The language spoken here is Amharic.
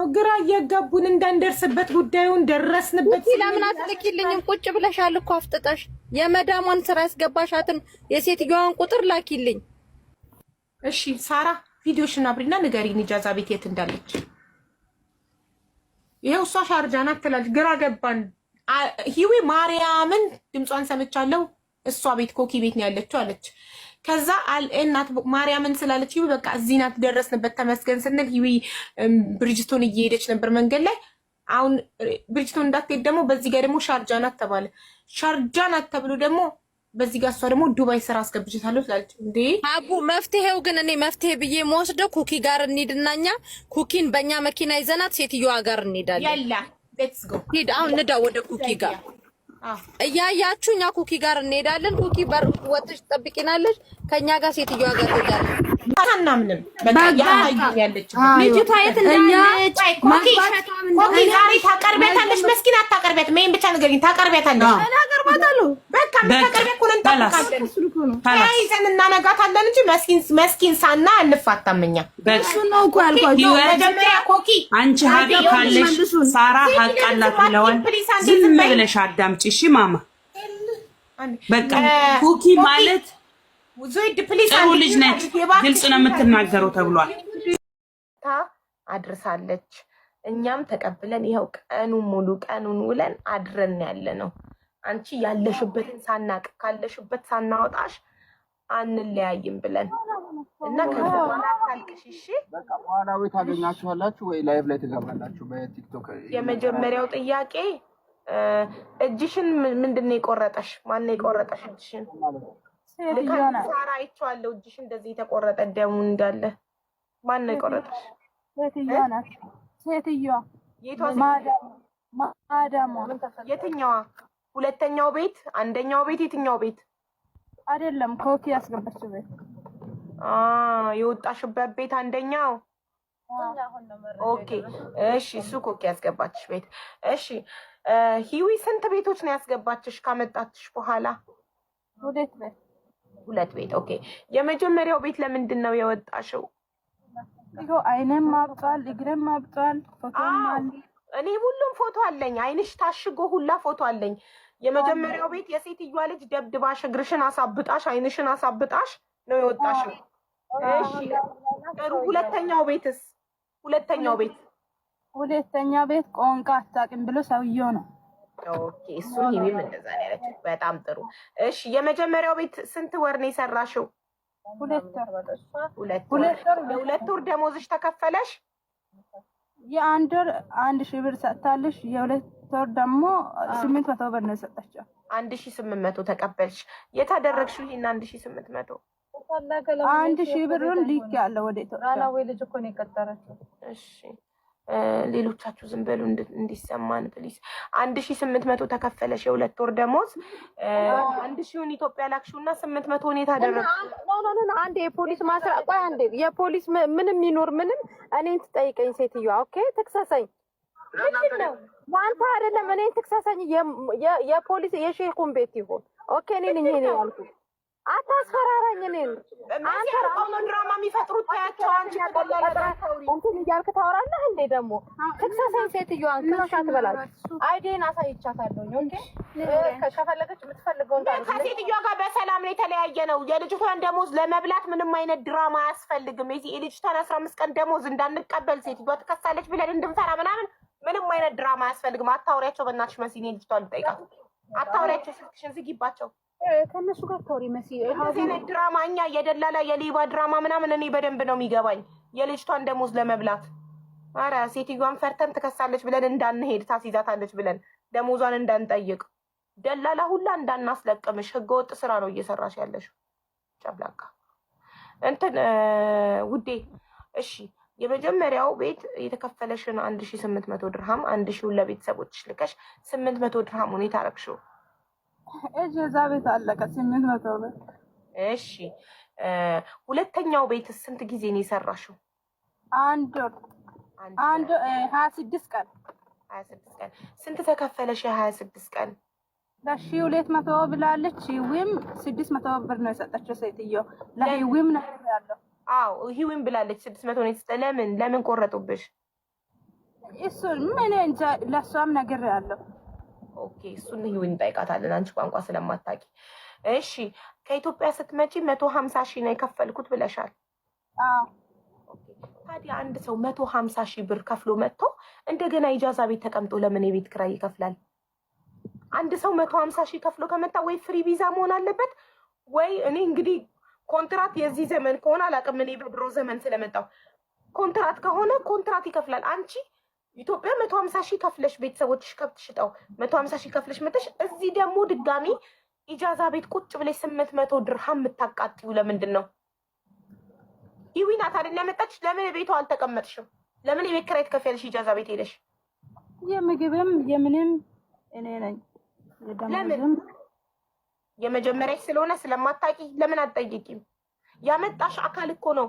ግራ እያጋቡን እንዳንደርስበት ጉዳዩን ደረስንበት። ለምን አትልኪልኝም? ቁጭ ብለሻል እኮ አፍጥጠሽ። የመዳሟን ስራ ያስገባሻትን የሴትዮዋን ቁጥር ላኪልኝ። እሺ ሳራ፣ ቪዲዮሽን አብሪና ንገሪን ኢጃዛ ቤት የት እንዳለች። ይኸው እሷ ሻርጃ ናት ትላለች። ግራ ገባን። ሂዊ ማርያምን ድምጿን ሰምቻለሁ። እሷ ቤት ኮኪ ቤት ነው ያለችው አለች። ከዛ እናት ማርያምን ስላለች ሂዊ በቃ እዚህ ናት ደረስንበት ተመስገን ስንል ሂዊ ብሪጅስቶን እየሄደች ነበር መንገድ ላይ። አሁን ብሪጅስቶን እንዳትሄድ ደግሞ በዚህ ጋር ደግሞ ሻርጃ ናት ተባለ። ሻርጃ ናት ተብሎ ደግሞ በዚህ ጋር እሷ ደግሞ ዱባይ ስራ አስገብቼታለሁ ትላለች። እንዴ አቡ፣ መፍትሄው ግን እኔ መፍትሄ ብዬ የምወስደው ኩኪ ጋር እንሂድና እኛ ኩኪን በእኛ መኪና ይዘናት ሴትዮዋ ጋር እንሄዳለን። يلا let's go። ሂድ አሁን ንዳ ወደ ኩኪ ጋር እያያችሁ እኛ ኩኪ ጋር እንሄዳለን። ኩኪ በር ወጥሽ ትጠብቂናለሽ። ከእኛ ጋር ሴትዮዋ ጋር ትሄዳለች። አናምንም። በቃ ያለች ልጅቷ የት እንዳለች ኮኪ ዛሬ ታቀርቢያታለሽ። መስኪን አታቀርቢያትም። ይሄን ብቻ ንገሪኝ። ታቀርቢያታለሽ? አቀርባታለሁ። በቃ የምታቀርቢያት እኮ እንጠብቃለን። ተያይዘን እናነጋታለን እንጂ መስኪን መስኪን ሳና አንፋታም እኛ። እሱ ነው እኮ ያልኳቸው። መጀመሪያ ኮኪ አንቺ ሀቅ ካለሽ ሳራ ሀቅ አላት ብለዋል። ዝም ብለሽ አዳምጪ እሺ ማማ። በቃ ኩኪ ማለት ዙይድ please፣ ጥሩ ልጅ ነች፣ ግልጽ ነው የምትናገረው ተብሏል። አድርሳለች። እኛም ተቀብለን ይኸው ቀኑን ሙሉ ቀኑን ውለን አድረን ያለ ነው። አንቺ ያለሽበትን ሳናቅ ካለሽበት ሳናወጣሽ አንለያይም ብለን እና ከዛ በኋላ አታልቅሽ እሺ። በቃ በኋላ ወይ ታገኛችኋላችሁ ወይ live ላይ ትገባላችሁ በቲክቶክ። የመጀመሪያው ጥያቄ እጅሽን ምንድን ነው የቆረጠሽ? ማን ነው የቆረጠሽ እጅሽን? ሳራ አይቼዋለሁ። እጅሽ እንደዚህ የተቆረጠ ደሙ እንዳለ ማን ነው የቆረጠሽ? ሴትዮዋ ናት። ሴትዮዋ ማዳሟ። የትኛዋ? ሁለተኛው ቤት፣ አንደኛው ቤት፣ የትኛው ቤት? አይደለም ኮኪ ያስገባችው ቤት፣ የወጣሽበት ቤት አንደኛው። Okay እሺ፣ እሱ ኮኪ ያስገባችሽ ቤት። እሺ ሂዊ ስንት ቤቶች ነው ያስገባችሽ ካመጣችሽ በኋላ? ሁለት ቤት። ሁለት ቤት። Okay። የመጀመሪያው ቤት ለምንድን ነው የወጣሽው? ይኸው አይኔም አብጧል፣ እግሬም አብጧል፣ ፎቶም አለ። እኔ ሁሉም ፎቶ አለኝ። አይንሽ ታሽጎ ሁላ ፎቶ አለኝ። የመጀመሪያው ቤት የሴትዮዋ ልጅ ደብድባሽ እግርሽን አሳብጣሽ አይንሽን አሳብጣሽ ነው የወጣሽው። እሺ ጥሩ። ሁለተኛው ቤትስ? ሁለተኛው ቤት ሁለተኛ ቤት ቋንቋ አታውቅም ብሎ ሰውየው ነው። Okay፣ እሱ ሂዊም እንደዛ ነው ያለችው። በጣም ጥሩ። እሺ የመጀመሪያው ቤት ስንት ወር ነው የሰራሽው? ሁለት ወር። ሁለት ወር። የሁለት ወር ደሞዝሽ ተከፈለሽ? የአንድ ወር 1000 ብር ሰጥታለሽ። የሁለት ወር ደግሞ 800 ብር ነው የሰጠችው። 1800 ተቀበልሽ። የት አደረግሽው ይሄን 1800? 1000 ብሩን ልክ ያለው ወደ ኢትዮጵያ። ልጅ እኮ ነው የቀጠረችው። እሺ ሌሎቻችሁ ዝም በሉ እንዲሰማን please። 1800 ተከፈለሽ የሁለት ወር ደሞዝ። 1000ውን ኢትዮጵያ ላክሽው እና 800ውን የት አደረግሽው? No no no፣ አንዴ የፖሊስ ማስራ ቆይ፣ አንዴ የፖሊስ ምንም ይኖር ምንም እኔን ትጠይቀኝ ሴትዮዋ። Okay ትክሰሰኝ። ምንድን ነው? ለአንተ አይደለም፣ እኔን ትክሰሰኝ። የፖሊስ የሼኹን ቤት ይሁን። Okay እኔ ነኝ ይሄን ያልኩት። አታስፈራራኝ። እኔን አንተ ነው ድራማ የሚፈጥሩት ታያቸው። አንቺ እንትን እያልክ ታወራለህ እንዴ? ደግሞ ትክሰሰኝ ሴትዮዋን፣ ክሰሻት በላት። ID ን አሳይቻታለሁኝ። Okay ከፈለገች የምትፈልገውን ከሴትዮዋ ጋር በሰላም ነው የተለያየ ነው። የልጅቷን ደሞዝ ለመብላት ምንም አይነት ድራማ አያስፈልግም። የልጅቷን 15 ቀን ደሞዝ እንዳንቀበል ሴትዮዋ ትከሳለች ብለን እንድንፈራ ምናምን ምንም አይነት ድራማ አያስፈልግም። አታውሪያቸው በእናትሽ መሲ። እኔ ልጅቷን ልጠይቃት። አታውሪያቸው፣ ስልክሽን ዝጊባቸው። ከእነሱ ጋር ታውሪ መሲ። እንደዚህ አይነት ድራማ እኛ የደላላ የሌባ ድራማ ምናምን እኔ በደንብ ነው የሚገባኝ። የልጅቷን ደሞዝ ለመብላት አረ ሴትዮዋን ፈርተን ትከሳለች ብለን እንዳንሄድ፣ ታስይዛታለች ብለን ደሞዟን እንዳንጠይቅ፣ ደላላ ሁላ እንዳናስለቅምሽ። ህገወጥ ስራ ነው እየሰራሽ ያለሽው። ጨብላቃ እንትን ውዴ። እሺ የመጀመሪያው ቤት የተከፈለሽን 1800 ድርሃም፣ 1000ውን ለቤተሰቦችሽ ልከሽ 800 ድርሃሙን የት አደረግሽው? እጅ እዛ ቤት አለቀ። 800 ብር። እሺ ሁለተኛው ቤት ስንት ጊዜ ነው የሰራሽው? አንድ ወር፣ አንድ 26 ቀን። 26 ቀን። ስንት ተከፈለሽ? የ26 ቀን? ለ1200 ብላለች። ሂዊም 600 ብር ነው የሰጠችው ሴትዮ። ለሂዊም ነው ያለው። አዎ ሂዊም ብላለች 600 ነው የተሰጠ። ለምን ለምን ቆረጡብሽ? እሱን ምን እንጃ፣ ለእሷም ነግሬያለሁ። Okay፣ እሱን ይሁን እንጠይቃታለን። አንቺ ቋንቋ ስለማታውቂ። እሺ፣ ከኢትዮጵያ ስትመጪ 150,000 ነው የከፈልኩት ብለሻል። አዎ። Okay፣ ታዲያ አንድ ሰው 150,000 ብር ከፍሎ መጥቶ እንደገና ኢጃዛ ቤት ተቀምጦ ለምን የቤት ኪራይ ይከፍላል? አንድ ሰው 150,000 ከፍሎ ከመጣ ወይ free visa መሆን አለበት ወይ እኔ እንግዲህ ኮንትራት የዚህ ዘመን ከሆነ አላውቅም። እኔ በድሮ ዘመን ስለመጣው ኮንትራት ከሆነ ኮንትራት ይከፍላል። አንቺ ኢትዮጵያ 150,000 ከፍለሽ፣ ቤተሰቦችሽ ከብት ሽጠው 150,000 ከፍለሽ መተሽ እዚህ ደግሞ ድጋሚ ኢጃዛ ቤት ቁጭ ብለሽ 800 ድርሃም የምታቃጥዩ ለምንድን ነው? ይዊ ናት አይደል ያመጣች? ለምን ቤቷ አልተቀመጥሽም? ለምን የቤት ኪራይ ትከፍያለሽ? ኢጃዛ ቤት ሄደሽ የምግብም የምንም እኔ ነኝ። ለምን? የመጀመሪያሽ ስለሆነ ስለማታውቂ ለምን አትጠይቂም? ያመጣሽ አካል እኮ ነው።